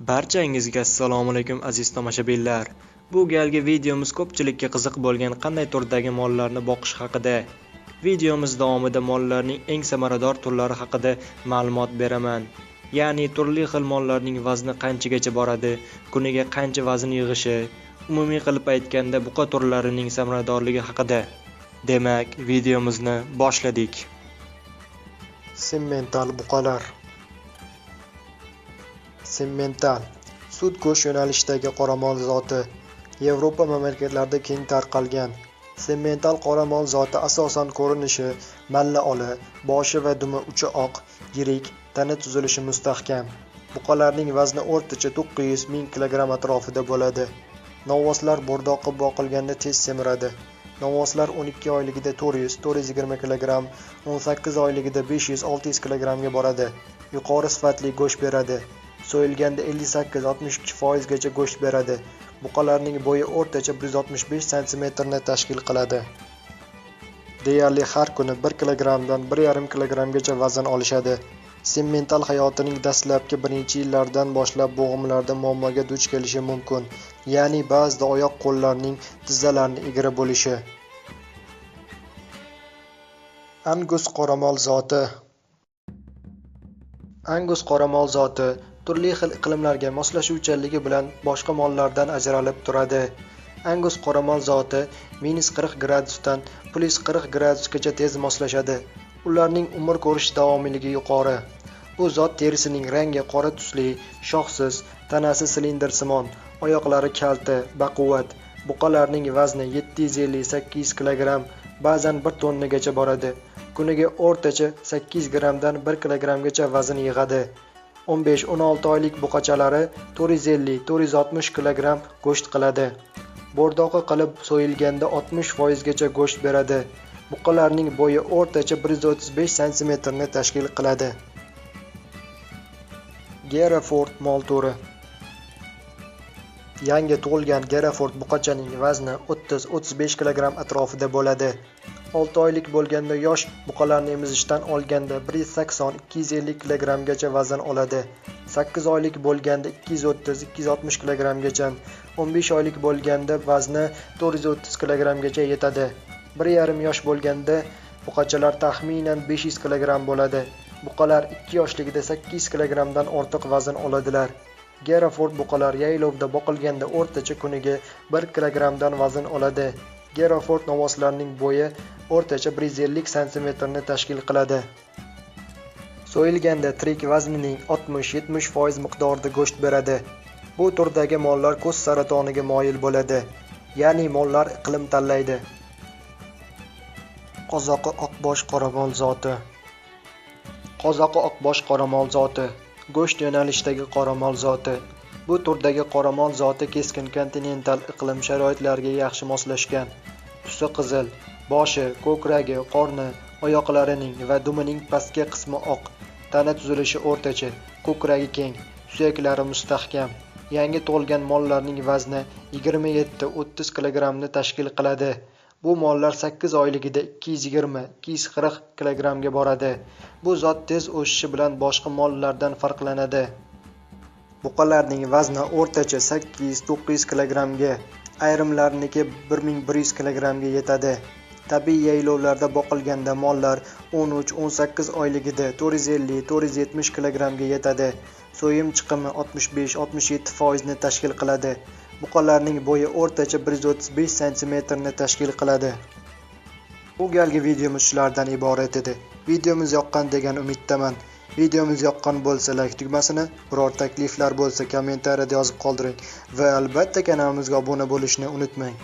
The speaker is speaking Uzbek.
Barchangizga assalomu alaykum aziz tomoshabinlar. Bu galgi videomiz ko'pchilikka qiziq bo'lgan qanday turdagi mollarni boqish haqida. Videomiz davomida mollarning eng samarador turlari haqida ma'lumot beraman. Ya'ni turli xil mollarning vazni qanchagacha boradi, kuniga qancha vazn yig'ishi, umumiy qilib aytganda buqa turlarining samaradorligi haqida. Demak, videomizni boshladik. Simmental buqalar. Simmental sut go'sht yo'nalishidagi qoramol zoti, Yevropa mamlakatlarida keng tarqalgan. Simmental qoramol zoti asosan ko'rinishi malla ola, boshi va dumi uchi oq, yirik, tana tuzilishi mustahkam. Buqalarning vazni o'rtacha 900-1000 kg atrofida bo'ladi. Novvoslar bo'rdoqi boqilganda tez semiradi. Novvoslar 12 oyligida 400-420 kg, 18 oyligida 500-600 kg ga boradi. Yuqori sifatli go'sht beradi. So'yilganda 58-62% gacha go'sht beradi. Buqalarning bo'yi o'rtacha 165 sm ni tashkil qiladi. Deyarli har kuni 1 kilogrammdan 1,5 kilogrammgacha vazn olishadi. Simmental hayotining dastlabki birinchi yillaridan boshlab bo'g'imlarda muammoga duch kelishi mumkin. Ya'ni ba'zida oyoq-qo'llarning, tizzalarning egri bo'lishi. Angus qoramol zoti. Angus qoramol zoti turli xil iqlimlarga moslashuvchanligi bilan boshqa mollardan ajralib turadi. Angus qoramol zoti -40 gradusdan +40 gradusgacha tez moslashadi. Ularning umr ko'rish davomiyligi yuqori. Bu zot terisining rangi qora tusli, shoxsiz, tanasi silindrsimon, oyoqlari kalta, baquvvat. Buqalarning vazni 750-800 kg, ba'zan 1 tonnagacha boradi. Kuniga o'rtacha 8 grammdan 1 kilogrammgacha vazn yig'adi. 15-16 oylik buqachalari 450-460 kg go'sht qiladi. Bo'rdoqi qilib so'yilganda 60% gacha go'sht beradi. Buqalarning bo'yi o'rtacha 135 sm ni tashkil qiladi. Gereford mol turi. Yangi tug'ilgan Gereford buqachaning vazni 30-35 kg atrofida bo'ladi. 6 oylik bo'lganda yosh buqalarni emizishdan olganda 180-250 kg gacha vazn oladi. 8 oylik bo'lganda 230-260 kg gacha, 15 oylik bo'lganda vazni 430 kg gacha yetadi. 1,5 yosh bo'lganda buqachalar taxminan 500 kg bo'ladi. Buqalar 2 yoshligida 800 kg dan ortiq vazn oladilar. Gereford buqalar yaylovda boqilganda o'rtacha kuniga 1 kg dan vazn oladi. Gereford novvoslarining bo'yi o'rtacha 150 sm ni tashkil qiladi. So'yilganda tirik vaznining 60-70% miqdorida go'sht beradi. Bu turdagi mollar ko'z saratoniga moyil bo'ladi. Ya'ni mollar iqlim tanlaydi. Qozoqi oqbosh qoramol zoti. Qozoqi oqbosh qoramol zoti go'sht yo'nalishidagi qoramol zoti. Bu turdagi qoramol zoti keskin kontinental iqlim sharoitlariga yaxshi moslashgan. Tusi qizil, boshi, ko'kragi, qorni, oyoqlarining va dumining pastki qismi oq, tana tuzilishi o'rtacha, ko'kragi keng, suyaklari mustahkam. Yangi tug'ilgan mollarning vazni 27-30 kg ni tashkil qiladi. Bu mollar 8 oyligida 220-240 kg ga boradi. Bu zot tez o'sishi bilan boshqa mollardan farqlanadi. Buqalarning vazni o'rtacha 800-900 kg ga, ayrimlarniki 1100 kg ga yetadi. Tabiiy yaylovlarda boqilganda mollar 13-18 oyligida 450-470 kg ga yetadi. So'yim chiqimi 65-67% ni tashkil qiladi. Buqalarning bo'yi o'rtacha 135 sm ni tashkil qiladi. Bu galgi videomiz shulardan iborat edi. Videomiz yoqqan degan umiddaman. Videomiz yoqqan bo'lsa like tugmasini, biror takliflar bo'lsa kommentariyada yozib qoldiring va albatta kanalimizga obuna bo'lishni unutmang.